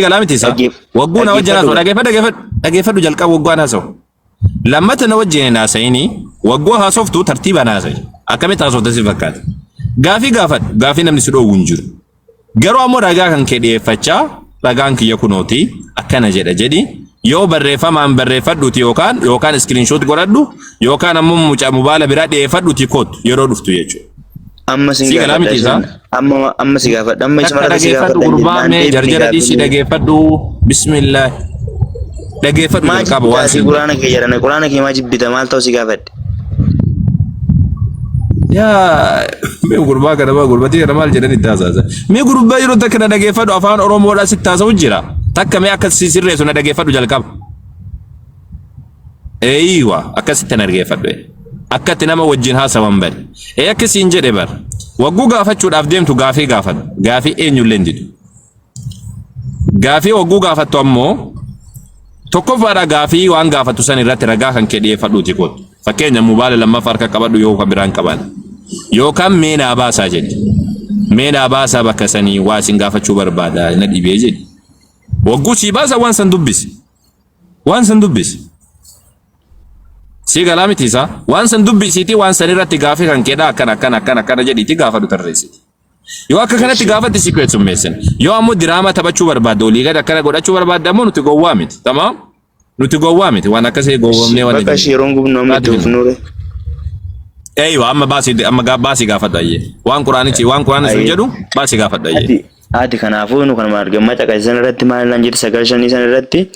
Galaa miti isaa. Dhaggeef- Wagguu na wajjin Dhaggeeffadhu. haasa'u dhageeffadhu dhageeffadhu dhageeffadhu jalqaba waggaan haasa'u. Lammata na wajjin hin haasa'ini wagguu haasoftu tartiibaan haasa'i. Akkamitti haasofta si fakkaata? Gaafii gaafadhu gaafii namni si dhoowwu hin jiru. Garuu ammoo ragaa kan kee dhiyeeffachaa ragaan kiyya kunooti akkana jedha jedhi yoo barreeffamaan barreeffadhuuti yookaan yookaan screenshot godhadhu yookaan ammoo mucaa mobaala biraa dhiyeeffadhuuti kootu yeroo dhuftu jechuudha. Amma sin Si galaa gaafadha miti isaa? isin. Amma amma si gaafadha. Amma isuma Takka irratti si dhageeffadhu gaafadha gurbaa jennaan mee deebini jarjara dhiisii gaaffilee. dhageeffadhu bismillah dhageeffadhu Maa jalqaba jibbita waan ati siin jedhu. quraana kee jedhame quraana kee maa jibbita maal ta'u si gaafadhe. Yaa mee gurbaa kana maa gurbatii kana maal jedhan itti haasa'an. Mee gurbaa yeroo takka na dhageeffadhu afaan Oromoodhaa sitti haasa'u jira. Takka mee akka si sirreessu na dhageeffadhu jalqaba. Eeywa akkasitti na dhageeffadhu. Akkatti nama wajjin haasawan bari. Ee akka siin jedhe bar. Wagguu gaafachuudhaaf deemtu gaafii gaafadhu. Gaafii eenyullee hin didu. Gaafii wagguu gaafattu ammoo tokkoffaadha gaafii waan gaafattu san irratti ragaa kan kee dhiyeeffadhuuti kootu. Fakkeenya mobaala lammaffaa harka qabadhu yoo kan biraan qaban. Yookaan mee naa baasaa jedhi. Mee naa baasaa bakka sanii waa isin gaafachuu barbaada na dhibee jedhi. Wagguu sii baasa waan san dubbisi. Waan san dubbisi. Sii galaa miti isaa. Waan san dubbisiitii waan san irratti gaafii kan keedhaa akkana akkana akkana akkana jedhiitii gaafadhu tarreessiti. Yoo akka kanatti Eshi. gaafatti si keessummeessan. Yoo ammoo diraamaa taphachuu barbaadde olii gad akkana godhachuu barbaadde ammoo nuti gowwaa miti. Tamaam? Nuti gowwaa miti. Waan akkasii gowwoomnee waan Bakka ishee yeroon gubnu amma itti Baati fufnuure. Eeywa amma baasii amma baasii gaafadha ayyee. Waan quraanichi waan quraanni sun Ayyee. jedhu baasii gaafadha ayyee. Ati Ati kanaafuu nu kanuma argamma caqase sana irratti maal naan jedhe sagal shanii sana irratti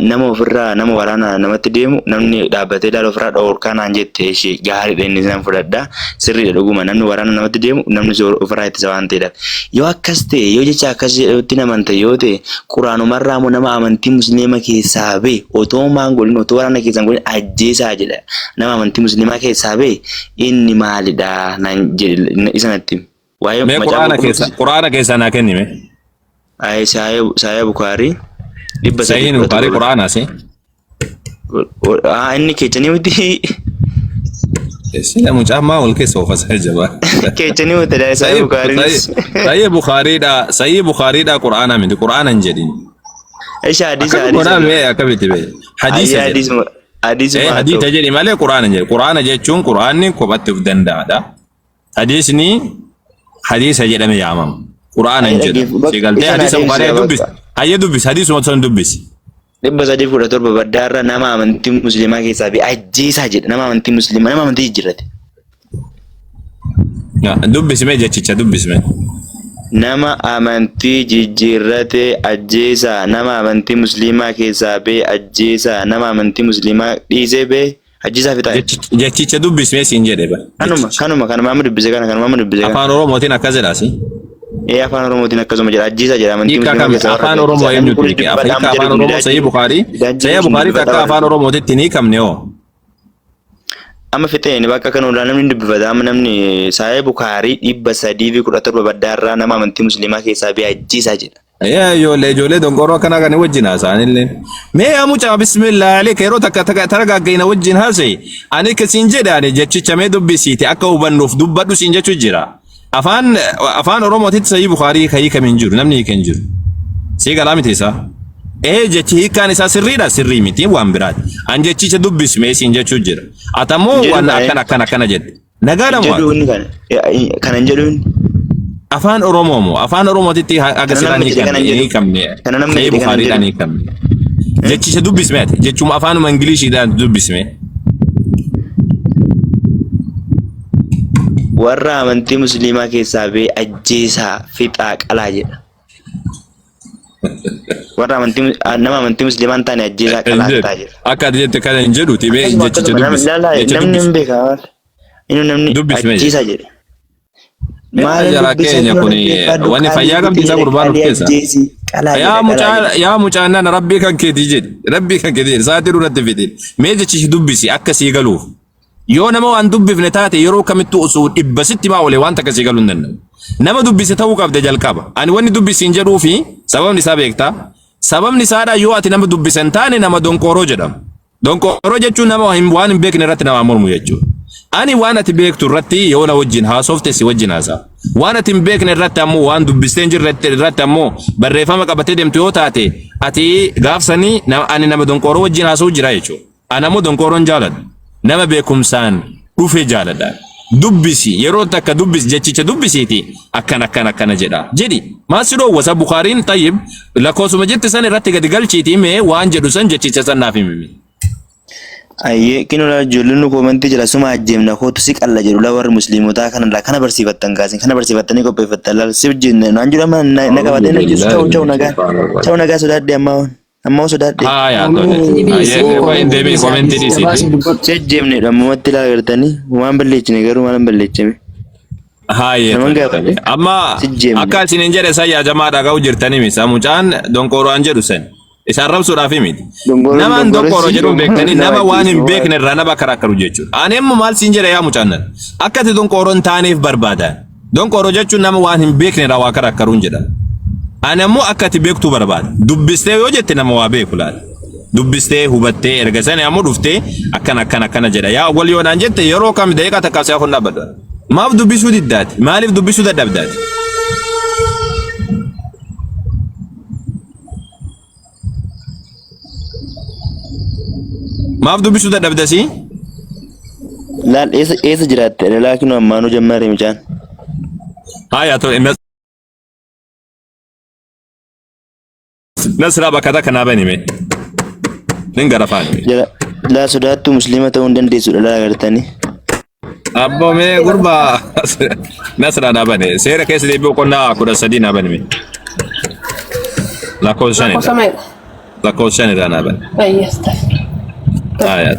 nama ofirraa nama waraana namatti deemu namni dhaabbatee ilaalu ofirraa dhoorkaa naan jette ishee gaariidha inni nan fudhadha sirriidha dhuguma namni waraana namatti deemu namni si ofirraa ittisa waan ta'eedhaaf. Yoo akkas ta'e yoo jecha akkas jedhutti namanta yoo ta'e quraanumarraa immoo nama amantii musliima keessaa ba'e otoo maan godhin otoo waraana keessaa hin godhin ajjeesaa jedha nama amantii musliimaa keessaa ba'e inni maalidha naan jedhe isa natti himi. Waa'ee Mee macaafa quraana qulqulluu keessa quraana keessaa naa kenni mee. Ayee saayee Bukaarii dhibba sadii Sahiin kudha Bukaarii torba. quraana si. Ah, inni keechanii miti. Sila mucaa maa wal keessa oofasa jabaa. Keechanii miti dha saayee Bukaariinis. Sahih Bukaariidha Sahih Bukaariidha quraana miti quraana hin jedhin. Isha hadiisa Akkami hadiisa. godhaa mee akkamitti bee. Hadiisa Ayyee jedha. hadiisuma hadiisuma Eh haa hadiisa ta'u. jedhi malee quraana hin jedhi. Quraana jechuun quraanni kophatti of danda'aadha. Hadiisni hadiisa jedhame yaamama. Qur'aana hin Ayi jedhamu. dhaggeeffu Si galtee isa naa hadiisa Bukaarii deebisi dubbisi. bakka. Hayyee dubbisi. Hadiisuma san dubbisi. 317 baddaarra nama amantii musliimaa keessaa ba'e ajjeesaa jedha nama amantii musliimaa nama amantii jijjiirrate. Dubbisi mee jechicha dubbisi mee. Nama amantii jijjiirrate ajjeesaa nama amantii musliimaa keessaa ba'e ajjeesaa nama amantii musliimaa dhiisee ba'e Ajjisaa fixaa. Jechicha dubbismee siin jedhe ba. Kanuma kanuma kanuma amma dubbise kana kanuma amma dubbise kana. Afaan Oromootiin akkas jedha si. Ee afaan Oromootiin akkasuma jedha ajjisaa jedha amantii Hiika musliimaa kam keessaa warra afaan Oromoo namni eenyutu kun hiike? dubbadha Hiika amma jedhu afaan kun Oromoo Sahih Bukhaarii Sahih Bukhaarii takka afaan Oromootitti hin hiikamne hoo? Amma fixeen bakka kana hundaa namni dubbifata amma namni Sahih Bukhaarii 317 baddaarraa nama amantii musliimaa keessaa ba'e ajjisaa jedha. Yaa ijoollee ijoollee donqoroo akkanaa kan wajjin haasa'anillee. Mee yaa mucaa bismillah aleeka yeroo takka takka taragaggayna wajjin haasa'e. Ani akka siin jedhe ani jechicha mee dubbisiite akka hubannuuf dubbadhu siin jechu jira. Afaan afaan Oromootitti sahii Bukaarii ka hiikame hin jiru namni hiike hin jiru. Sii galaa miti isaa. Ee jechi hiikkaan isaa sirriidha sirrii miti waan biraati. An jechicha dubbismee siin jechuu jira. Atammoo Jedhu waan kaa'ee. akkana akkana akkana jette. Nagaa Hin jedhu lama. inni kana. Kana hin jedhu inni. Afaan Oromoo moo afaan Oromootitti haga Kana siraan namni jedhe kana hiikamne hin jedhu. hiikamne Kana namni sahii jedhe kana hin Bukaariidhaan jedhu. hiikamne. Jechicha dubbisme ati jechuma afaanuma Ingiliishiidhaan dubbisme. Warra amantii musliimaa keessaa ba'e ajjeesaa fixaa qalaa jedha. Warra amantii nama amantii musliimaa hin taane ajjeesaa Hin qalaa jedhu. fixaa jedha. Akka ati jette kana hin jedhuti mee Akkasuma jechicha akkasuma dubbisi. laalaa Jecha namni dubbisi. hin beeka maal. Inni namni Dubbisi mee. ajjeesaa jedhe. Mee Maal jara dubbisaa keenya dura kuni dhaggeeffadhu wanni qaalii fayyaa qabdi fixee isa jedhe gurbaan of qalii keessa. ajjeesi qalaa Yaa jedhe qalaa mucaa jedhe. yaa mucaa nana rabbii kan keetii jedhi rabbii kan keetii jedhi sa'aatii duratti fixin mee jechichi dubbisi akka sii galuuf. Yoo nama waan dubbifne taate yeroo kamittuu osoo dhibba sitti maa oole waan takka sii galuu hin danda'u. Nama dubbise ta'uu qabda jalqaba. Ani wanni dubbisi hin jedhuu fi sababni isaa beektaa. Sababni isaadha yoo ati nama dubbise hin taane nama donqooroo jedhama. Donqooroo jechuun nama waan hin beekne irratti namaa mormu jechuudha. Ani waan ati beektu irratti yoo na wajjin haasofte si wajjin haasa'a. Waan ati hin beekne irratti ammoo waan dubbistee hin jirre irratti ammoo barreeffama qabattee deemtu yoo taate ati gaafsanii ani nama donqooroo wajjin haasa'u jira jechuudha. Ani ammoo donqooroo hin jaaladhu. Nama beekumsaan dhufe jaaladha. Dubbisi yeroo takka dubbisi jechicha dubbisiiti akkana akkana akkana jedha jedhi. Maal si dhoowwa isa Bukaariin tayyib lakkoofsuma jette san irratti gadi galchiitii mee waan jedhu san jechicha san naaf himi. Ayyee kinoo laa ijoolleen nu koomentii jala suma ajjeemna kootu si qalla jedhu laa warri musliimotaa kana laa kana barsiifattan kaasin kana barsiifattanii qopheeffattan laal si hojjenne naan jedhu amma na na qabatee na ajjeesu cha'u cha'u nagaa cha'u nagaa sodaadhe ammaa ammaa sodaadhe Haa tole. Koomentii dhiisii, Ayyee hin koomentii deebiin dhiisii, koomentii ati dhiisiiti. gabaasii dubbadhu. si ajjeemne ammumatti laa gartanii waan balleechine garuu maal hin balleechine Haayee naman tole gaafadhe tole. Amma si ajjeemne akka isiniin jedhe san yaa jamaa dhaga'u jirtanii misa mucaan donqooraan jedhu san isa arrabsuudhaaf miti. dongoroon Namaan donqooroo dongoressi jedhuun beektanii dongoroon nama nama waan hin ajjeesu beekne irraa nama karakkaru jechuudha. Ani immoo maal siin jedhe yaa mucaan nan akka ati donqooroo hin taaneef barbaadan. Donqooroo jechuun nama waan hin beekne irraa waa karakkaruun jedhama. Ani ammoo akka ati beektu barbaada. Dubbistee yoo jette nama waa beeku laala. Dubbistee hubattee erga sani ammoo dhuftee akkana akkana akkana jedha. Yaa wal yoo naan jette yeroo kam daqiiqaa takkaaf si'aa kun dhaabbadhu. Maaf dubbisuu diddaati? Maaliif dubbisuu dadhabdaati? Maaf dubbisuu dadhabdasii? Laal eessa eessa jiraatte laa kinoo ammaanuu jammaree mucaan. Haaya tole Nasraa bakka takka naa bani mee. Nin garafaan. Jala laa sodaattuu musliima ta'uu hin dandeessu dhalaa agartanii. Abboo mee gurbaa Nasraa naa bane seera keessa deebi'u boqonnaa 13 naa bani mee. Lakkoofsa shan Lakkoofsa irraa. meeqa? Lakkoofsa shan irraa naa bane. Ayyaasta. Haaya.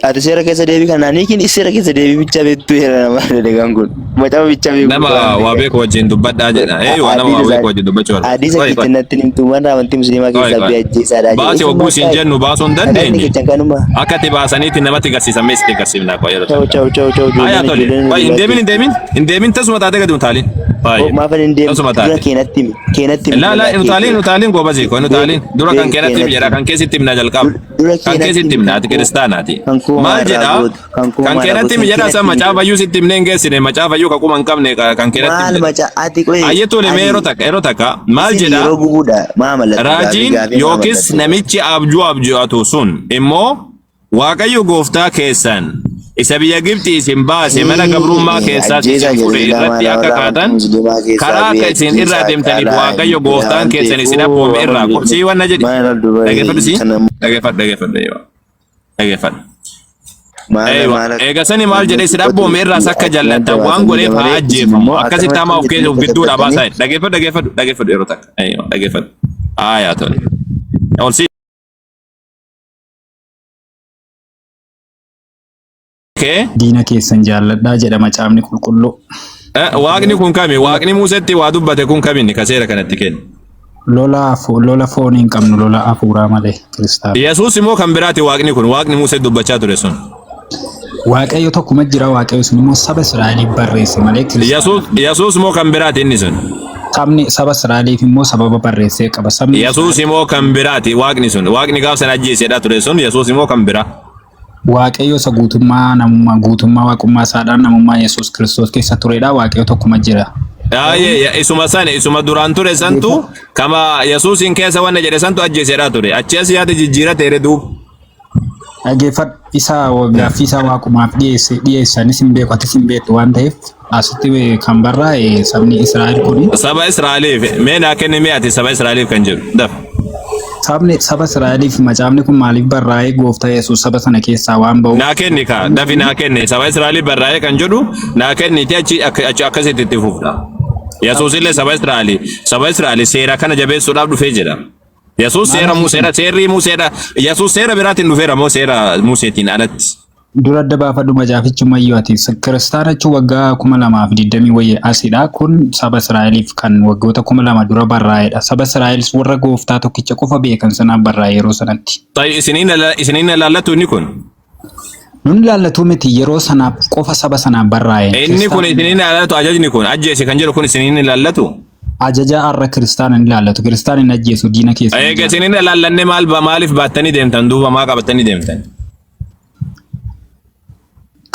Ati seera keessa deebii kana ni kin seera keessa deebii bichaa beektuu jedha nama dalagaan kun. Macaafa bichaa beeku Nama waa beeku wajjin dubbadhaa jedha. Ee waa nama waa beeku wajjin dubbachuu barbaada. Hadiisa Qoy qoy. keetti natti himtu warra amantii musliimaa Qoy keessaa qoy. biyya ajjeesaadha jedhe. Baasi Isin hogguu siin maal jennu baasuu hin Dhaloonni dandeenye. keessan kanuma. Akka itti baasaniitti namatti garsiisan mee sitti garsiifnaa qoy yeroo Chau takka. chau chau chau Hayaa ijoolleen tole. ijoolleen Qoy hin deemin hin deemin hin deemin tasuma taatee gadi utaalin. Baay'ee. Maafan hin deemne Tasuma dura taate. keenatti himi keenatti himi Laa laa dura hin utaalin hin utaalin goobazii koo hin utaalin. Dura kan keenatti himi jedha kan keessatti himna jalqaba. Dura Kan keenatti keessatti himi himna kan ati koo kiristaanaati. kan koo Maal maal irraa jedha gootu kan koo kan maal irraa keenatti gootu himi kan jedha san keenatti himi macaafa iyyuu sitti himnee hin geessine macaafa iyyuu kakuma hin qabne kan keenatti himi maal jedha. maca ati qoye Ayyee tole mee ani yeroo takka yeroo takka maal isin jedha yeroo gubuudha maa mallatto gaafii raajiin gaafii maa yookiis mallatto namichi abjuu abju'atu sun immoo Waaqayyo gooftaa keessan isa biyya Gibxii isin baase mana gabrummaa keessaas Ajjeesaa isin jedhe fure silaa irratti maal akka warra amantii kaatan musliimaa keessaa karaa biyya akka isin irra ajjeesaa adeemtaniif caalaa Waaqayyo hin jira gooftaan waan keessan ta'eef isin abboome irraa qorsii wanna jedhi. maal dubai Dhageeffadhu sii kana dhageeffadhu dhageeffadhu eeyyoo dhageeffadhu. maala Eeywa maala eega sani maal jedhe isin abboome irraas akka akkuma jallattan waan dabaasanii godheef haa dabalee isin ajjeefamu immoo akkasitti akkanumatti hamaa of keessa of jettanii gidduudhaa dadhabdanii baasaa jedhe. Dhageeffadhu dhageeffadhu dhageeffadhu yeroo takka eeyyoo dhageeffadhu. Aayaa tole. Ol sii kee Diina keessan jaalladhaa jedha macaafni qulqulluu. Waaqni kun kami? Waaqni Museetti waa dubbate kun kami inni ka seera kanatti kenne? Lola foonii hin qabnu lola hafuuraa malee kiristaana. Yesuus immoo kan biraati waaqni kun waaqni Musee dubbachaa ture sun. Waaqayyo tokkuma jira Waaqayyo sun immoo saba Israa'eliif barreesse malee kiristaana. Yesuus immoo kan biraati inni sun. Sabni saba Israa'eliif immoo sababa barreessee qaba. Sabni Yesuus immoo kan biraati waaqni sun. Waaqni gaaf sana ajjeesedha ture sun Yesuus immoo kan biraa. Waaqayyo isa guutummaa namummaa guutummaa waaqummaa isaadhaan namummaa Yesuus Kiristoos keessa turedha. Waaqayyo tokkuma jira. Ayyee isuma san isuma duraan ture santu kama Yesuusin keessa wanna jedhe santu ajjeesedha ture. Achi as yaada jijjiirate ere duuba. Dhaggeeffadhu isa gaaffii isaa waaqumaaf dhiyeesse dhiyeessanis hin beeku atis hin beektu waan ta'eef asitti kan barraa'e sabni Israa'el kuni Saba Israa'eliif mee naa kenni mee ati saba Israa'eliif kan jedhu daf. Sabni saba Israa'eliif macaafni kun maaliif barraa'ee gooftaa Yesuus saba sana keessaa waan ba'uuf Naa kenni kaa dafi naa kenni saba Israa'eliif barraa'ee kan jedhu naa kenniti achi achi akkasitti itti fufna. Yesuus illee saba Israa'eli saba Israa'eli seera kana jabeessuudhaaf dhufee jedha. Yesuus seera Museedha seerri Museedha Yesuus seera biraatiin dhufeera moo seera Museetiin alatti? Dura adda baafadhu macaafichuma iyyuu ati kiristaana jechuun waggaa 2020 wayii asidha. Kun saba Israa'eliif kan waggoota 2000 dura barraa'edha. Saba Israa'elis warra gooftaa tokkicha qofa beekan sanaaf barraa'e yeroo sanatti. Tayi isiniin ilaallatu inni kun. Nun ilaallatuu miti yeroo sanaaf qofa saba sanaaf barraa'e. Inni kun isiniin ilaallatu ajajni kun ajjeesi kan jedhu kun isiniin ilaallatu. Ajaja har'a kiristaana hin ilaallatu. Kiristaana hin ajjeesu diina keessa. Eega isiniin ilaallanne maal maaliif baattanii deemtan duuba maa qabattanii deemtan?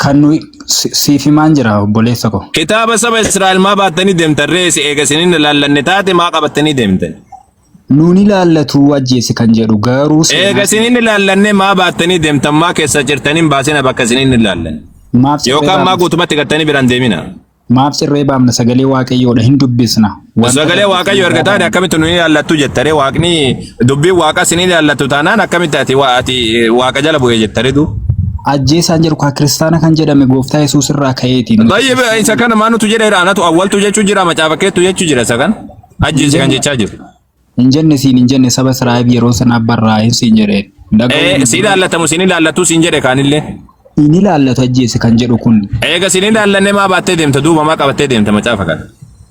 Kan nuyi siif himaan jira obboleessa koo. Kitaaba saba Israa'el maa baattanii deemtan ree si eega isin hin ilaallanne taate maa qabattanii deemtan? Nuun ilaallatu ajjeesi kan jedhu garuu seenaa Eega isin hin ilaallanne maa baattanii deemtan maa keessa jirtanii hin baasina bakka isin hin ilaallanne. Maaf cirree Yookaan maa baafna guutumatti gattanii biraan deemina. Maaf cirree baafna sagalee Waaqayyoodha hin dubbisna. Wanta Sagalee darbe Waaqayyo erga taate akkamitti nu ilaallattu jettaree waaqni dubbiin waaqa isin ilaallattu taanaan akkamitti ati ati waaqa jala bu'ee jettaree du. Ajjeesaan jedhu kaa kiristaana kan jedhame gooftaa Yesuus irraa ka'eeti. Nuti Baay'ee isa kana maa nutu jedheera anatu awwaltu jechuu jira macaafa keettu jechuu jira isa kana. Ajjeesi kan jechaa jiru. Hin jenne siin hin jenne saba Israa'el yeroo sanaaf barraa'een siin jedheen. Dhaga'uu Ee si ilaallatamu siin ilaallattu siin jedhe kaanillee. Hin ilaallatu ajjeese kan jedhu kun. Eega siin ilaallanne maa baattee deemta duuba maa qabattee deemta macaafa kana.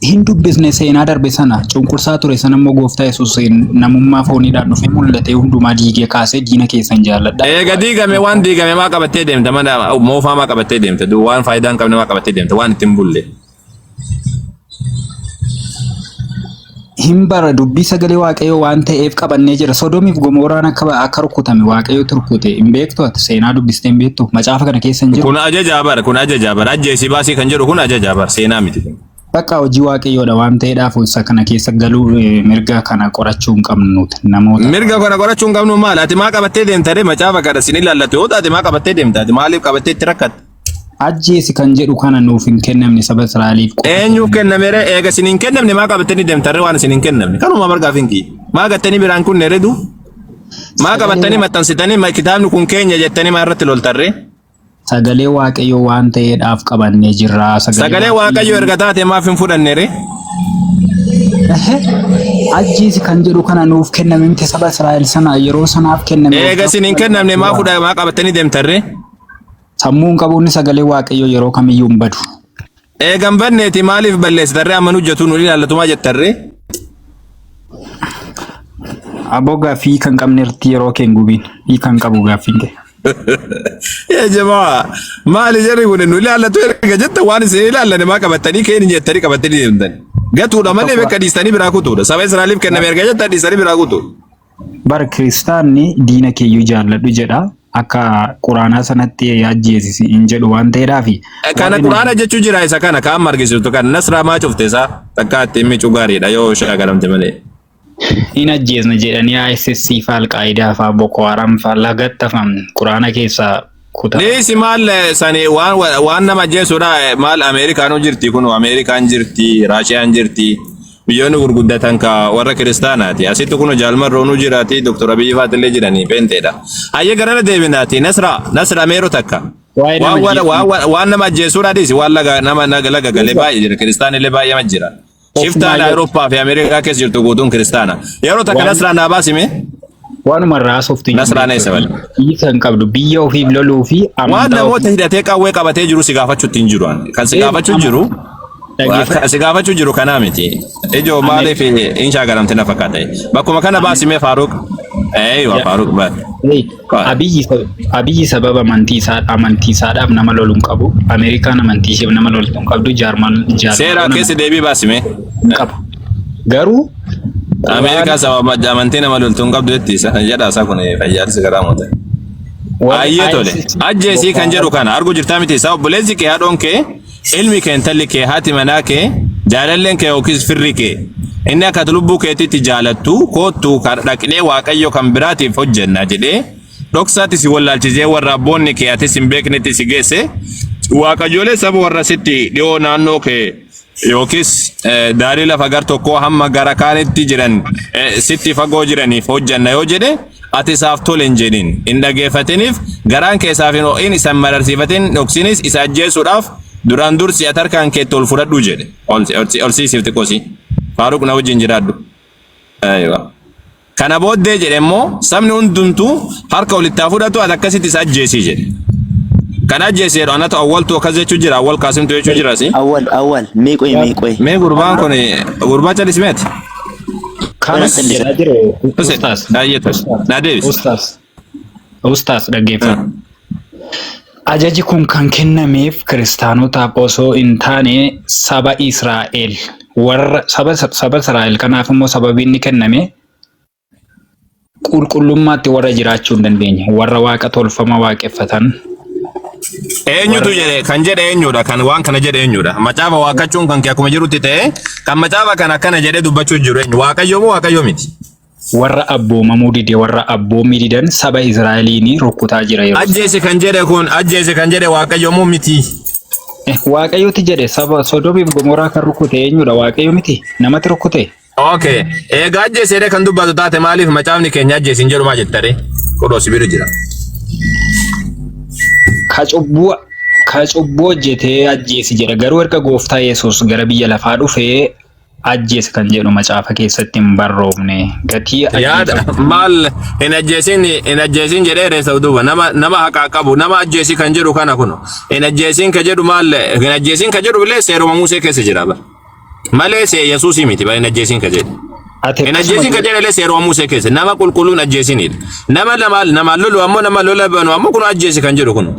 Hin dubbisne seenaa darbe sana cunqursaa ture sana immoo gooftaa Yesuus namummaa fooniidhaan dhufee mul'atee hundumaa diigee kaasee diina keessan jaalladha. Eega diigame waan diigame maa qabattee deemta mana moofaa maa qabattee deemta duuba waan faayidaa hin qabne maa qabattee deemta waan ittiin bulle. Hin bara dubbii sagalee Waaqayyoo waan ta'eef qabannee jira. Sodoomiif Gomooraan akka akka rukutame Waaqayyotu rukute. Hin beektu ati seenaa dubbistee hin beektu. Macaafa kana keessa hin jiru. Kun ajajaa bara kun ajajaa bara ajjeesii baasii kan jedhu kun ajajaa bara seenaa miti kun. Bakka hojii Waaqayyoodha waan ta'eedhaaf isa kana keessa galuu mirga kana qorachuu hin qabnu nuti namoota. Mirga kana qorachuu hin qabnu maal ati maa qabattee deemta ree macaafa kana sin ilaallatu yoo taate maa qabattee deemta ati maaliif qabattee itti rakkatta? Ajjeesi kan jedhu kana nuuf hin kennamne saba Israa'eliif qofa. Eenyuuf kenname ree? Eega isin hin kennamne maa qabattanii deemtan ree waan isin hin kennamne? Kanuma bar gaafiin kiyya. Maa gattanii biraan kunne ree du? Maa qabattanii maxxansitanii ma kitaabni kun keenya jettanii maa irratti loltan ree? Sagalee Waaqayyoo waan ta'eedhaaf qabannee jirra. Sagalee Waaqayyoo erga taate maaf hin fudhanne ree? Ajjeesi kan jedhu kana nuuf kenname miti saba Israa'el sana yeroo sanaaf kenname. Eega isin hin kennamne maa fudha maa qabattanii deemtan ree? Sammuu hin qabu inni sagalee Waaqayyoo yeroo kamiyyuu hin badu. Eega hin banneeti maaliif balleessitarree amma nu hojjetu nu ilaallatumaa jettarree? Aboo gaaffii kan qabne irratti yeroo kee hin gubiin. Hiika hin qabu gaaffiin kee. Yaa jamaa maali jarri kun nu ilaallatu erga jetta waan isin ilaallanne maa qabattanii keenya jettanii qabattanii deemtan. Gatuudha malee bakka dhiistanii biraa kutuudha. Saba Israa'eliif kenname erga jetta dhiistanii biraa kutuudha. Bar kiristaanni diina keeyyuu jaalladhu jedha. Akka quraanaa sanatti ajjeesisi hin jedhu waan ta'eedhaafi. Kana quraana jechuu jira isa kana kaan margisiiftu kan nasraa maa cufte isaa takka itti miicuu gaariidha yoo shaagalamte malee. Hin ajjeesna jedhanii ISIS faa Alqaayidaa faa Boko Haram faa lagattafam quraana keessaa kutaa. Dhiisi maal sani waan waan nama ajjeesuudha maal Ameerikaanuu jirti kun Ameerikaan jirti Raashiyaan jirti biyyoonni gurguddatan ka warra kiristaanaati asitti kun jaalmarroonuu jiraati Dr. Abiyyi faatillee jiranii peenteedha. Hayyee garana deebinaati Nasra Nasra meeroo takka. Waa'ee nama Waan ajjeesuu. waan waan nama ajjeesuudha dhiisi waan laga nama laga galee baay'ee jira kiristaanillee baay'ee jira. Shiftaan Awurooppaa fi Ameerikaa keessa jirtu guutuun kiristaana. Yeroo takka Nasraan naa baasime. Waanuma irraa haasoftu hin Nasraan eessa bade? Hiika hin qabdu. Biyya ofiif loluu fi Waan amantaa namoota ofii. hidhatee qawwee qabatee jiru si gaafachuutti hin jiru. ani. Kan si gaafachuu jiru Dhaggeeffadhu. kan si gaafachuu jiru kanaa miti. Ijoo maaliif hin shaagalamte na fakkaata. Bakkuma kana baasimee Faaruq. Eeywa Faaruq baate. Hey, Abiyyi Abiyyi sababa amantii isaa amantii isaadhaaf nama lolu hin qabu. Ameerikaan amantii isheef nama loltu hin qabdu. Jaarman Seera jaarman keessa deebii baasime. hin qabu. Garuu Ameerikaa sababa amantii nama loltu hin qabdu jetti isa jedha isaa kun fayyaalsi garaa moota. warri Ayyee tole. ISIS Ajjeesii kan jedhu kana argu jirtaa miti isaa obboleessi kee haadhoon kee ilmi kee intalli kee haati manaa kee jaalalleen kee yookiis firri kee inni akka ati lubbuu keetiitti jaalattu koottu kan dhaqnee waaqayyo kan biraatiif hojjenna jedhee dhoksaatti si wallaalchisee warra abboonni kee atis hin beeknetti si geesse waaqayyolee saba warra sitti dhiyoo naannoo kee yookiis daarii lafa gar tokkoo hamma gara kaanitti jiran sitti fagoo jiraniif hojjanna yoo jedhe ati isaaf tole hin jedhin hin dhageeffatiniif garaan kee isaaf hin ho'in isa hin mararsiifatin dhoksinis isa ajjeesuudhaaf duraan dursi ati harkaan keetti ol fudhadhu jedhe ol ol siisiif xiqqoosi Faaruq na wajjin jiraadhu. Aywa. Kana booddee jedhe immoo sabni hundumtuu harka olitti haa fudhatu ati akkasitti isa ajjeesii jedhe. Kan ajjeesi jedhu anatu awwaltu akkas jechuu jira awwal kaasimtu jechuu jira si. Awwal awwal mee qoyi mee qoyi. Mee gurbaan kun gurbaa callismeeti. Kana Ustaz. jedhaa jiru Hussein, Ustaz. baay'ee tole. Naa deebisi. Ustaz. Ustaz dhaggeeffadhu. Ajaji kun kan kennameef kiristaanotaaf osoo hin taane saba Israa'el warra saba saba Israa'el kanaaf immoo sababiin inni kenname qulqullummaatti warra jiraachuu hin dandeenye warra waaqa tolfama waaqeffatan Eenyutu Warra jedhe kan jedhe eenyudha kan waan kana jedhe eenyudha. Macaafa waaqachuun kan kee akkuma jirutti ta'e kan macaafa kana akkana jedhee dubbachuu jiru eenyu waaqayyo moo waaqayyo miti. Warra abboomamuu dide warra abboommii didan saba Israa'eliin rukkutaa jira yeroo sana. Ajjeese kan jedhe kun ajjeese kan jedhe waaqayyo moo miti. Waaqayyoti jedhe saba Sodoomiif Gomoraa kan rukute eenyudha? Waaqayyo miti? Namatti rukute? Okay. Egaa ajjeese jedhee kan dubbatu taate maaliif macaafni keenya ajjeese hin jedhu maa jettare? Kodhoo sibiilu jira. Ka cubbuu ka cubbuu hojjetee ajjeesi jedha. Garuu erga gooftaa Yesuus gara biyya lafaa dhufee ajjeese kan jedhu macaafa keessatti hin barroofne. Gatii Yaada ajjeefamu. maal hin ajjeesin hin ajjeesin jedhee reessa duuba nama nama haqaa qabu nama ajjeesi kan jedhu kana kuno hin ajjeesin ka jedhu maal hin ajjeesin ka jedhu illee seeruma Musee keessa jira bara. Malee see Yesuusii miti bara hin ajjeesin ka jedhu. Ati Hin akkasuma ajjeesin ka jedhu illee seeruma Musee keessa nama qulqulluun ajjeesinidha. Nama lama namaan lolu ammoo nama lola banu ammoo kun ajjeesi kan jedhu kun.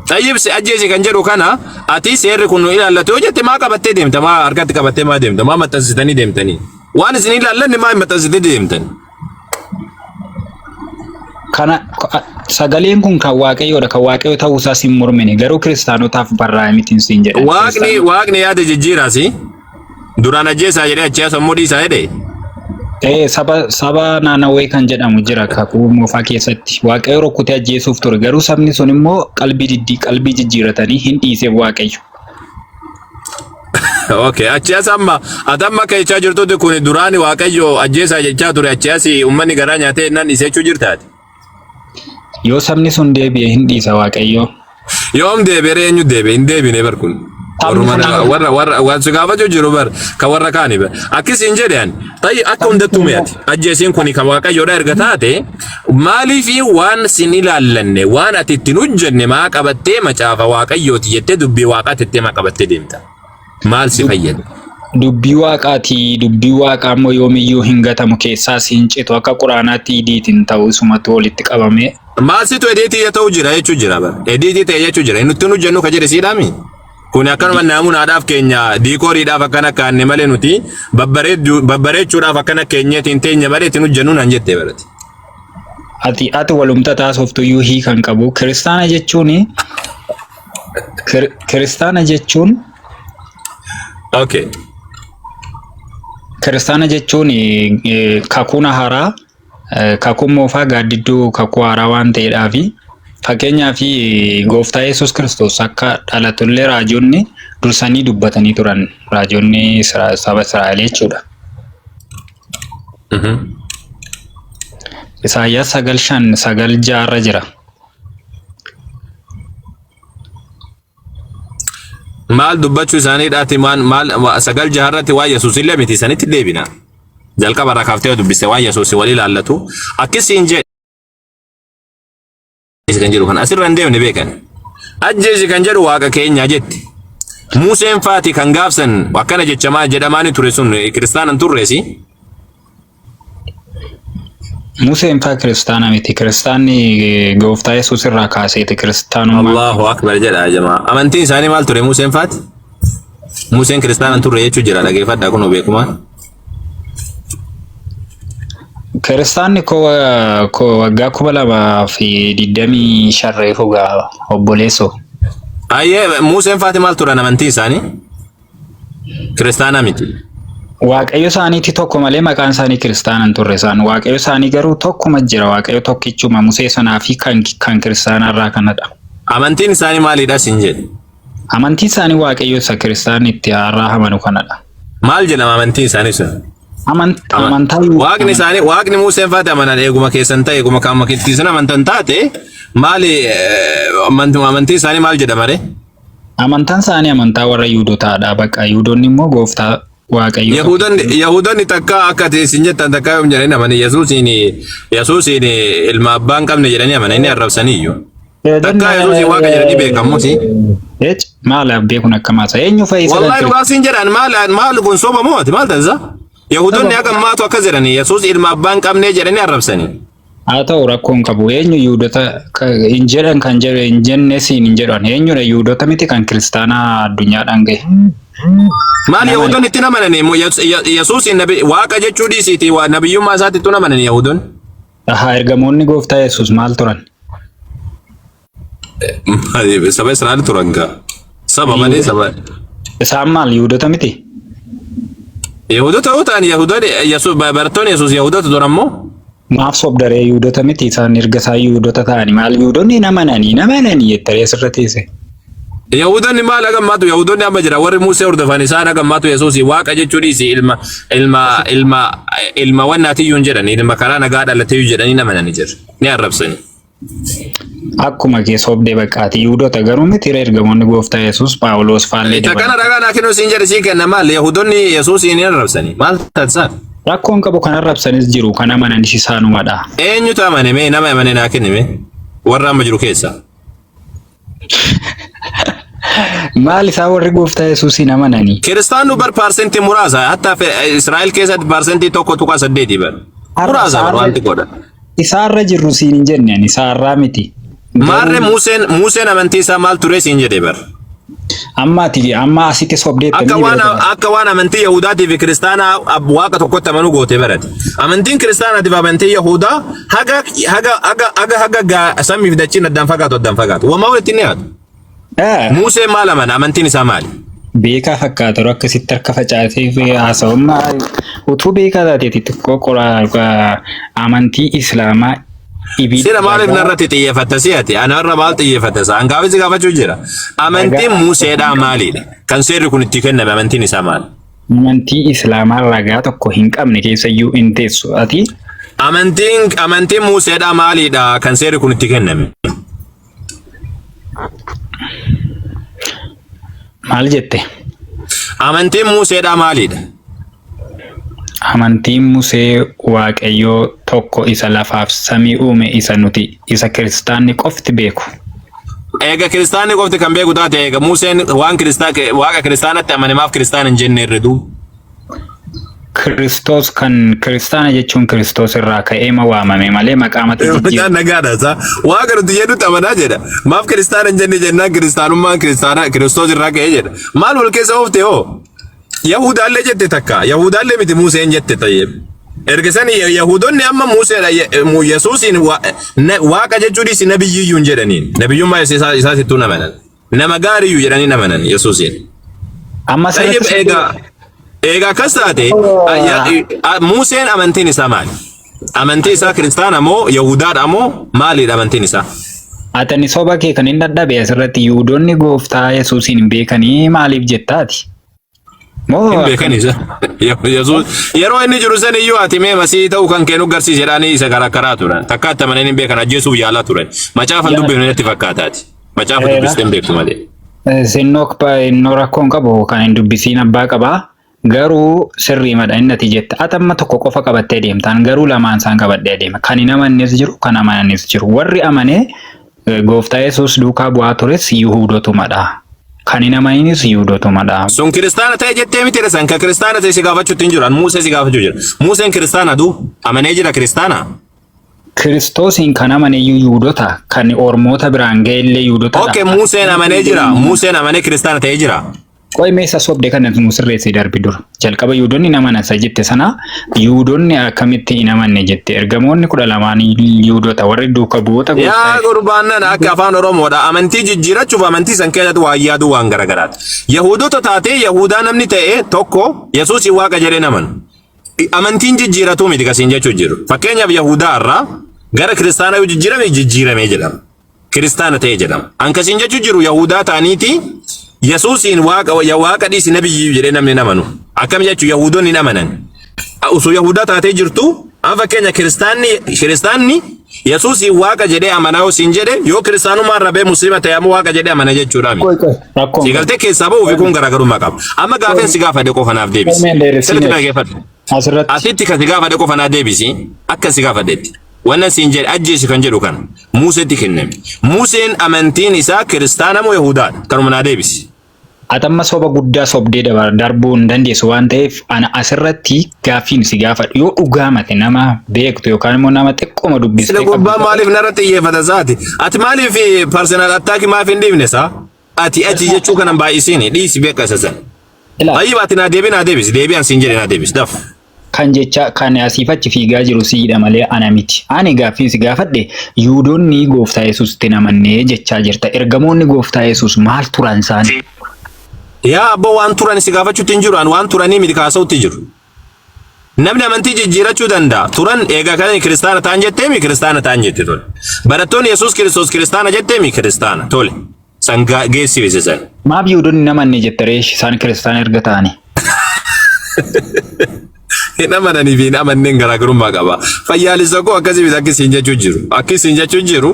Xayyib si ajjeesi kan jedhu kana ati seerri kun nu ilaallatu yoo jette maa qabattee deemta maa harkatti qabattee maa deemta maa maxxansitanii deemtanii waan isin ilaallanne maa maxxansitanii deemtan. Kana sagaleen kun kan Waaqayyoodha. Kan Waaqayyo ta'uu isaas hin mormine. Garuu kiristaanotaaf barraa'e miti siin jedhan. Waaqni Kiristaanota waaqni yaada jijjiiraasi duraan ajjeesaa jedhee achi as ammoo dhiisaa jedhee. Saba Naanawwee kan jedhamu jira kakuu moofaa keessatti. Waaqayyo rukkutee ajjeesuuf ture. Garuu sabni sun immoo qalbii diddii qalbii jijjiiratanii hin dhiiseef Waaqayyo. Okay, achi as amma ati amma akka jechaa jirtutti kun duraan Waaqayyo ajjeesaa jechaa ture achi as uummanni garaa nyaatee nan dhiisee jechuu jirtaati. Yoo sabni sun deebi'e hin dhiisa Waaqayyo. Yoom deebi'ee eenyu deebi'e hin deebine bar kun. Sabni Warruma sun nama warra warra waan si gaafachuu jiru bar kan warra kaani bar. Akkis hin jedhe ani. Ta'i akka Sabni hundattuu sun mi'ati. Ajjeesiin kun kan Waaqayyoodha erga taate maaliif waan sin ilaallanne waan ati ittiin hojjenne maa qabattee macaafa Waaqayyooti jettee dubbii Waaqaatti jettee maa qabattee deemta? Maal si fayyada? Dubbii waaqaati. Dubbii waaqaa immoo yoomiyyuu hin gatamu keessaas hin citu akka quraanaatti idiitiin ta'u isumatu walitti qabamee. Maal situ ediitii ta'u jira jechuu jira bar. Ediitii ta'e jechuu jira. Inni nuti hojjennu ka jedhe siidhaami. Kun akkanuma naamunaadhaaf keenya diikooriidhaaf akkana kaanne malee nuti babbareechuudhaaf akkana keenyeetiin teenya malee ittiin hojjennu naan jettee barate. Ati walumta taasoftuyyuu hiikan qabu. Kiristaana jechuun kiristaana jechuun Okay. Kiristaana jechuun kakuun haaraa kakuun moofaa gaaddidduu kakuu haaraa waan ta'eedhaafi fakkeenyaaf gooftaa Yesuus Kiristoos akka dhalatullee raajonni dursanii dubbatanii turan raajonni saba Israa'el jechuudha. Isaayyaas 9:5 9:6 irra jira. Maal dubbachuu isaaniidhaati maal maal 9:6 irratti waa Yesuus illee miti sanitti deebina. Jalqaba irraa kaaftee yoo dubbiste waa Yesuus wal ilaallatu akkasiin jedhe kan jedhu kan asirra hin deemne beekan. Ajjeesi kan jedhu waaqa keenya jetti. Museen faati kan gaafsan akkana jechamaa jedhamaani ture sun kiristaana hin turreesi. Museen faa kiristaana miti. Kiristaanni gooftaa Yesuus irraa kaaseeti kiristaanummaa. Allahu akbar jedha jamaa. Amantiin isaanii maal ture Museen faati? Museen kiristaana hin turre jechuu jira dhageeffadhaa kunoo beekumaa. Kiristaanni koo waggaa 2025 reefu gaa obboleessoo. Ayyee Museen faati maal turan amantiin isaanii? Kiristaana miti. Waaqayyo isaaniitti tokko malee maqaan isaanii kiristaana hin turre isaan. Waaqayyo isaanii garuu tokkuma jira. Waaqayyo tokkichuma Musee sanaa fi kan kiristaanaa irraa kanadha. Amantiin isaanii maalidha siin jedhe? Amantiin isaanii Waaqayyo isa kiristaanni itti har'aa amanu kanadha. Maal jedhama amantiin isaanii sun? Amantaa Waaqni isaanii waaqni Museen faati amanan eeguma keessan ta'e eeguma kan isin amantan taate maali amantiin isaanii maal jedhama ree? Amantaan isaanii amantaa warra Yihudotaadha. Bakka Yihudoonni immoo gooftaa Waaqayyo Yahudonni Yahudonni takka akka ati isin jettan takka yoom jedhanii amanii Yesuusiin Yesuusiin ilma abbaa hin qabne jedhanii amanii inni arrabsanii iyyuu. Takka Yesuusiin waaqa jedhanii beekamusi. Ec maal abbee kun akka maasa eenyu fayyisa Wallahi dhugaa siin jedhan maal maal kun soba moo ati maal tansa? Yahudonni akka maatu akkas jedhanii Yesuus ilma abbaa hin qabne jedhanii arrabsanii. Haa ta'u rakkoo hin qabu. Eenyu Yihudoota hin jedhan kan jedhu hin jenne siin hin jedhan. Eenyudha Yihudoota miti kan kiristaanaa addunyaadhaan gahe. Maal Yahudoonni itti amananii Yesuus waaqa jechuu dhiisiiti nabiyyummaa isaatti itti amananii Yahudoonni. Ahaa ergamoonni gooftaa Yesuus maal turan? Saba Israa'el turan gaa. Saba malee saba. Isaan maal Yihudoota miti? Yahudota yoo ta'an Yahudonni Yesuus barattoonni Yesuus Yahudota turan moo? Maaf sobdaree Yihudoota miti isaan erga isaan Yihudoota ta'ani maal Yihudoonni hin amananii hin amananii jettaree asirra teesse. Yahudonni maal haga ammaatu Yahudonni amma jira warri Musee hordofan isaan haga ammaatu Yesuus waaqa jechuu dhiisi ilma ilma ilma ilma wannaatiyyuu hin jedhani ilma karaa nagaa dhalateeyyuu jedhanii hin amanani jira ni arrabsani. Akkuma kee sobdee baqqaati Yihudoota garuu miti ergamoonni gooftaa Yesuus Phaawulos faallee Isa kana dabalatee. ragaa naa kennuu siin jedhe sii kenna maal Yahudonni Yesuusiin hin arrabsani maal taasisan? Rakkoon qabu kan arrabsanis jiru kan amananis isaanumadha. Eenyutu amane mee nama amane naa kenni mee warra amma jiru keessaa. Maal isaan warri gooftaa Yesuusiin amananii? Kiristaannu bar paarsentii muraasa hatta Israa'el keessatti paarsentii 1.8 bar. Har'a Muraasa bar isaarra wanti godha. isaarra jirru siin hin jenne ani isaarraa miti. Maarree Garuu Museen amantii isaa maal ture siin jedhe bar. amma ati amma asitti sobdeetta Akka ni waan bira dabarte. akka waan amantii Yahudaatii fi Kiristaanaa waaqa tokkotti amanuu goote barate. Amantiin Kiristaanaatii fi amantii Yahudaa haga haga haga haga haga gaa samiif dachiin addaan fagaatu addaan fagaatu. Wamaa walitti hin dhiyaatu. Museen maal amana? Amantiin isaa maali? Beekaa fakkaata yeroo akkasitti harka facaasee fi haasa'ummaa utuu beekaa taateeti xiqqoo qoraa amantii Islaamaa Sila ibidda maaliif ragaa narratti xiyyeeffatta si ati? Ana irra maal xiyyeeffatta isaa? Hangaafis si gaafachuu jira. Amantiin ragaa Museedhaa maalidha? Kan seerri kun itti kenname amantiin isaa maali? amantii Islaamaa ragaa tokko hin qabne keessayyuu hin teessu. Ati Amantiin Museedhaa maalidha? Kan seerri kun itti kenname? Maal jette? Amantiin Museedhaa maalidha? Amantiin Musee Waaqayyoo tokko isa lafaaf samii uume isa nuti isa kiristaanni qofti beeku. Eega kiristaanni qofti kan beeku taate eega Museen waan kiristaa waaqa kiristaanatti amane maaf kiristaana hin jenne irra duuba? Kiristoos kan kiristaana jechuun Kiristoos irraa ka'eema waamame malee maqaamatti Mucaan jijjiirame. nagaadha isaa. Waaqa nuti jedhutti amanaa jedha. Maaf kiristaana hin jenne jennaan kiristaanummaan kiristaana Kiristoos irraa ka'ee jedha. Maal wal keessa oofte hoo? Yahudaallee jette takka. Yahudaallee miti Museen jette tayyib. Erga sani Yahudonni amma Museedha Yesuusiin waaqa jechuunis nabiyyiyyuu hin jedhaniin. Nabiyyummaa isaa isaatittuu hin amanan. Nama gaariyyuu jedhanii hin amanan Yesuusiin. Amma Tayyib asirratti egaa egaa akkas taate Museen amantiin isaa maali? Amantii isaa kiristaana moo Yahudaadha moo maalidha amantiin isaa? Atani soba kee kan hin dadhabe asirratti Yihudoonni gooftaa Yesuusiin hin beekanii maaliif jettaati? Moo Hin beekan isa. Yesuus yeroo inni jiru san iyyuu ati mee masii ta'uu kan kee nu garsiisi jedhanii isa karaa turan. Takka itti amananii hin beekan ajjeesuuf yaalaa turan. Macaafa hin dubbifne natti fakkaataati. Macaafa dubbistee hin beektu malee. Sinnoo innoo rakkoo hin qabu kan hin dubbisiin abbaa qabaa. Garuu sirriimadha inni ati jette. Ati amma tokko qofa qabattee deemtaan garuu lamaan isaan qabadhee adeema. Kan hin amannes jiru kan amananis jiru. Warri amanee gooftaa Yesuus duukaa bu'aa tures Yihuudotumadha. Kan hin amaninis Yihuudotumadha. Sun kiristaana ta'e jettee miti san kan kiristaana ta'e si gaafachuutti hin jiru. An Muusee si gaafachuu jira. Muuseen kiristaana du amanee jira kiristaana. Kiristoosiin kan amane iyyuu Yihuudota kan ormoota biraan ga'e illee Yihuudotadha. Okay, Museen amanee jira. Museen amanee kiristaana ta'ee jira. Qoy mee isa sobde kana nu sirreessii darbi dura. Jalqaba Yihuudonni hin amanan isa jette sana Yihuudonni akkamitti hin amanne jette. Ergamoonni 12 Yihuudota warri duuka bu'oota gooftaa Yaa gurbaan nana akka afaan Oromoodha. Amantii jijjiirachuuf amantii san keessatti waa yaaduu waan garagaraati. Yahuudota taatee Yahudaa namni ta'e tokko Yesuusin waaqa jedhee hin amanu. Amantiin jijjiiratuu miti kasiin jechuu jiru. Fakkeenyaaf Yahudaa irraa gara kiristaanaa yoo jijjiirame jijjiiramee jedhama. Kiristaana ta'e jedhama. An kasiin jechuu jiru Yahudaa ta'aniiti Yesuusiin waaqa ya waaqa dhiisi nabiyyi jedhee namni hin amanu. Akkam jechuu Yahudoonni hin amanan. Osoo Yahudaa taatee jirtu an fakkeenya kiristaanni Yesuusiin waaqa jedhee amanaa yoo siin jedhe yoo kiristaanummaa irraa ba'ee musliima ta'e ammoo waaqa jedhee amana jechuudha miti. Qoy qoy rakkoon Si qabu. galtee keessaa ba'uu fi kun garaagarummaa qaba. Amma gaafeen si gaafadhe qofa naaf deebisi. Qoy mee dheeressine. Sirriitti dhaggeeffadhu. Asirratti Asitti kan si gaafadhe qofa naa deebisi. Akka si gaafadhetti. Wannan siin jedhe ajjeesi kan jedhu kana Museetti kenname. Museen amantiin isaa kiristaana moo Yahudaadha? Kanuma naa deebisi. Ati amma soba guddaa sobdee darbuu hin dandeessu waan ta'eef ana asirratti gaaffiin si gaafadhu yoo dhugaamate nama beektu yookaan immoo nama xiqqooma Sila dubbistee gurbaa qabdu maaliif narratti xiyyeeffata isaati? Ati maaliif personal attack maaf hin dhiifne isaa? Ati ati jechuu kanan baay'isiini dhiisi beeka isa sana. Ilaa Tayyib ati naa deebi naa deebisi deebi an siin jedhe naa deebisi daf. Kan jecha kan asiif achi fiigaa jiru siidha malee ana miti. Ani gaaffiin si gaafadhe Yihudoonni gooftaa Yesuusitti hin amannee jechaa jirta. Ergamoonni gooftaa Yesuus maal turan isaan? Yaa abboo waan turan si gaafachuutti hin jiru an waan turanii miti kaasa'utti jiru. Namni amantii jijjiirachuu danda'a. Turan eega kan kiristaana ta'an jetteemi kiristaana ta'an jette tole. Barattoonni Yesuus Kiristoos kiristaana jetteemi kiristaana tole. San geessifise san. Maaf Yihudoonni hin amanne jette ree isaan kiristaana erga ta'anii? Hin amananii fi hin amanneen garaagarummaa qaba. Fayyaalessa koo akkasii miti akki siin jechuu jiru. Akki siin jechuu jiru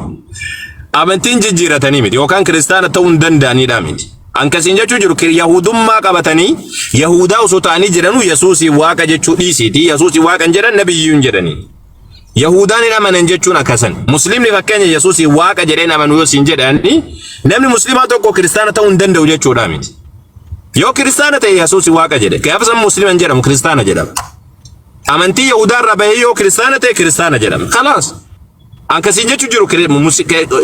amantiin jijjiiratanii miti yookaan kiristaana ta'uu hin danda'aniidha miti. An kasiin jechuu jiru Yahudummaa qabatanii Yahudaa osoo ta'anii jiranuu Yesuusii waaqa jechuu dhiisiiti. Yesuusii waaqa hin jedhan nabiyyuu hin jedhanii. Yahudaan hin amanan jechuun akkasan. Muslimni fakkeenya Yesuusii waaqa jedheen amanu yoo siin jedhani namni muslimaa tokko kiristaana ta'uu hin danda'u jechuudha miti. Yoo kiristaana ta'e Yesuusii waaqa jedhe. Gaafa san muslima hin jedhamu kiristaana jedhama. Amantii Yahudaa irraa bahee yoo kiristaana ta'e kiristaana jedhama. Kalaas. An kasiin jechuu jiru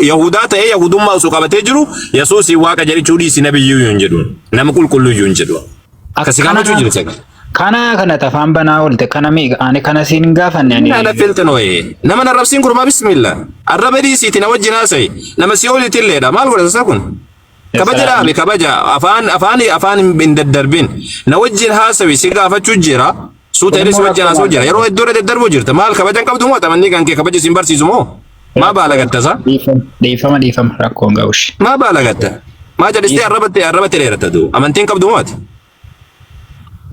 Yahudaa ta'ee Yahudummaa osoo qabatee jiru Yesuusii waaqa jedhechuu dhiisi nabiyyuu hin jedhu. Nama qulqulluu hin jedhu. Akkasii gaafachuu jiru sagal. Kana kana tafaan banaa oolte kana meeqa ani kana siin hin gaafanne ani. Nama filxinooye. Nama na arrabsiin gurbaa bismillah. Arraba dhiisiiti na wajjin haasa'i. Nama si olitti illeedha. Maal godhata isaa kun? Kabaja dhaabe kabaja afaan afaan afaan hin daddarbin. Na wajjin haasawi si gaafachuu jira. Suuta jedhee si wajjin haasa'u jira. Yeroo hedduu irra daddarbuu jirta. Maal kabaja hin qabdu moo amantii kan kee kabaja si hin barsiisu moo? Maa baalagatta isaa? Dhiifama dhiifama rakkoon ga'ushi. Maa baalagatta? Maa jedhistee arrabatti arrabatti dheeratta duu? Amantiin qabdu moo ati?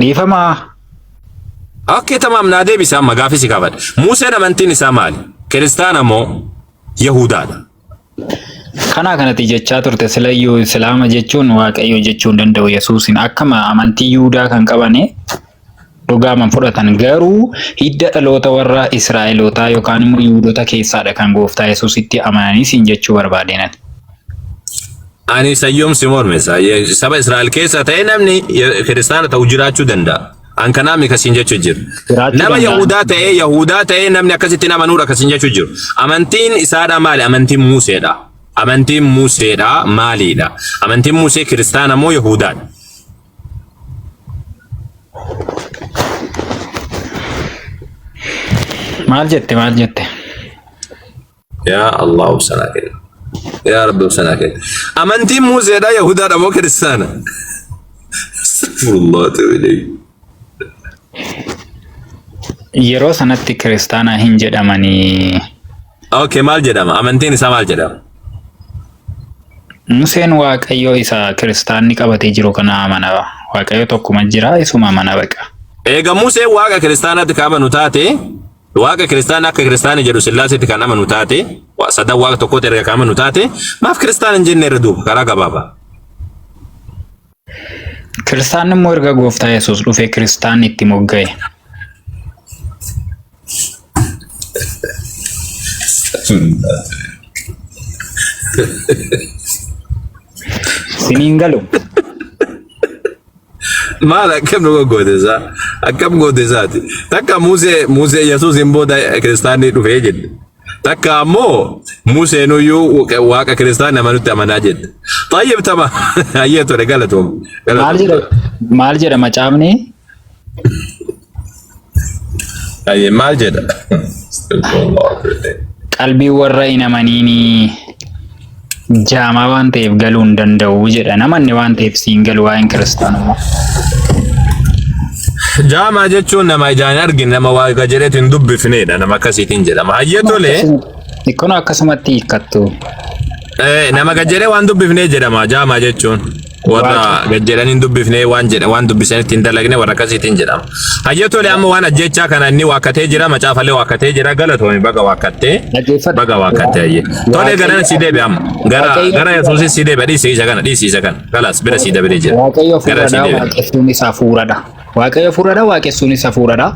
Dhiifama. Okay tamaam naa deebisa amma gaafii si gaafadha. Museen amantiin isaa maali? Kiristaana moo Yahudaadha? Kana kanatti jechaa turte silayyuu Islaama jechuun Waaqayyo jechuu hin danda'u Yesuusin akkama amantii Yihudaa kan qabane dhugaaman fudhatan garuu hidda dhaloota warra Israa'elootaa yookaan immoo Yihudoota keessaadha kan gooftaa Yesuusitti amananii siin jechuu barbaadeenan. Ani sayyoom si morme saba Israa'el keessa ta'e namni kiristaana ta'u jiraachuu danda'a. An kanaa mi kasiin jechuu jiru. Jiraachuu Nama danda'a. Yahudaa ta'ee namni akkasitti nama amanudha kasiin jechuu jiru. Amantiin isaadha maali? Amantiin Museedha. Amantiin Museedha maaliidha? Amantiin Musee kiristaana moo Yahudaadha? Maal jette maal jette? Yaa Allah obsanaa kenna. Yaa Rabbi obsanaa kenna. Amantiin Museedha Yahudaadha moo kiristaana? Astaghfirullah ta'u ilayhi. Yeroo sanatti kiristaana hin jedhamanii. Okay, maal jedhama? Amantiin isaa maal jedhama? Museen Waaqayyo isa kiristaanni qabatee jiru kana amana. Waaqayyo tokkuma jira isuma amana baqa. Eega Museen waaqa kiristaanaatti kan amanu taate, waaqa kiristaana akka kiristaani jedhu Sillaaseetti kan amanu taate, sadan waaqa tokkootti erga kan amanu taate, maaf kiristaana hin jenne irra duuba karaa gabaabaa? Kiristaanni immoo erga gooftaa Yesuus dhufee kiristaanni itti mogga'e. Siniin galu. Maal akkam nu goggoote isaa? Akkam goote isaati? Takka Musee Yesuusin booda kiristaanni dhufee jedhe. Takka ammoo Museenuyyuu waaqa kiristaanni amanutti amanaa jedhe. Xayyib tama hayyee tole galatoom. Maal jedha maal jedha macaafni? Hayyee maal jedha? Qalbii warra hin amaniinii jaamaa waan ta'eef galuu hin danda'u jedha. Namanni waan ta'eef siin galu waa'een kiristaanummaa. Jaamaa jechuun nama ijaan hin argine nama waaqa jedheetu hin dubbifnedha nama akkasiitiin jedhama. Hayyee tole. Kun akkasumatti hiikkattu. Nama gad jedhee waan dubbifnee jedhama jaamaa jechuun. Warra gad jedhanii hin dubbifnee waan jedhe waan dubbisanitti hin dalagne warra akkasiitiin jedhama. Hayyee tole amma waan ajjechaa kana inni waakkatee jira macaafallee waakkatee jira galatoomi baga waakkattee Dhaggeeffadhu. baga waakkattee hayyee. Tole gara si deebi amma gara gara Yesuusis si deebi dhiisi isa kana dhiisi isa kana kalaas bira si dabee jira. Waaqayyo Gara si hafuuradha deebi. waaqessuunis hafuuradha. Waaqayyo hafuuradha waaqessuunis hafuuradha.